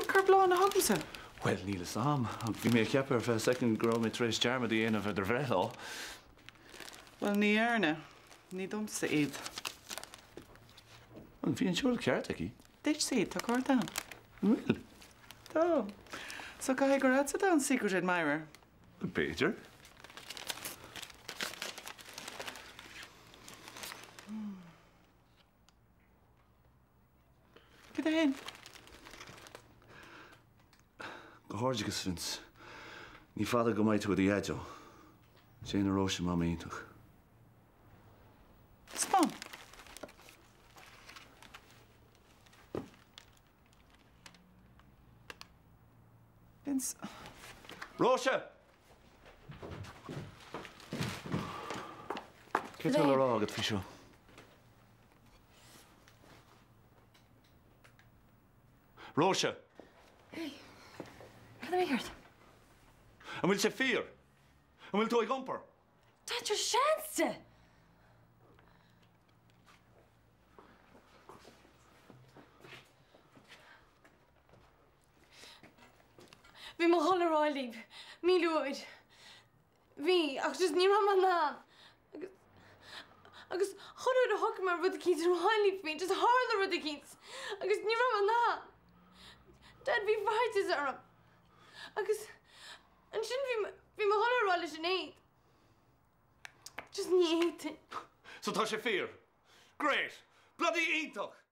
Cár bláthanna chugamsa? Bhuel, níl fhios a'm. Bhí mé ag ceapadh ar feadh soicind go raibh mé tar éis dearmad a dhéanamh ar do bhreithlá. Bhuel, ní dhearna. Ní domsa iad. Bhuel, bhí an seoladh ceart aici. Duitse iad, tá cárta ann. An bhfuil? Tá. So caithfidh gur agatsa atá an secret admirer. B'fhéidir. Cad é fhéin? Comhghairdeachas, Vince. Ní fada go mbeidh tú i do dhaideo. Déanfaidh Róise mamaí iontach. Spam. Vince. Róise! Céard atá le rá agat faoi seo? Róise! Hey, cad é ort? An bhfuil sé fíor? An bhfuil tú ag iompar? Tá tú seansta! Bhí mé chun a rá libh, 1000 uair. Bhí, ach just ní raibh mé in ann. Agus, agus chuile uair a shocraigh mé rud eicínt a rá libh faoi, just tharla rud eicínt. Agus ní raibh mé in ann. Dad, bhí faitíos orm. Agus ansin bhí, bhí mé chun a rá le Sinéad. Just ní fhéadfainn. So tá sé fíor. Great! Bloody iontach!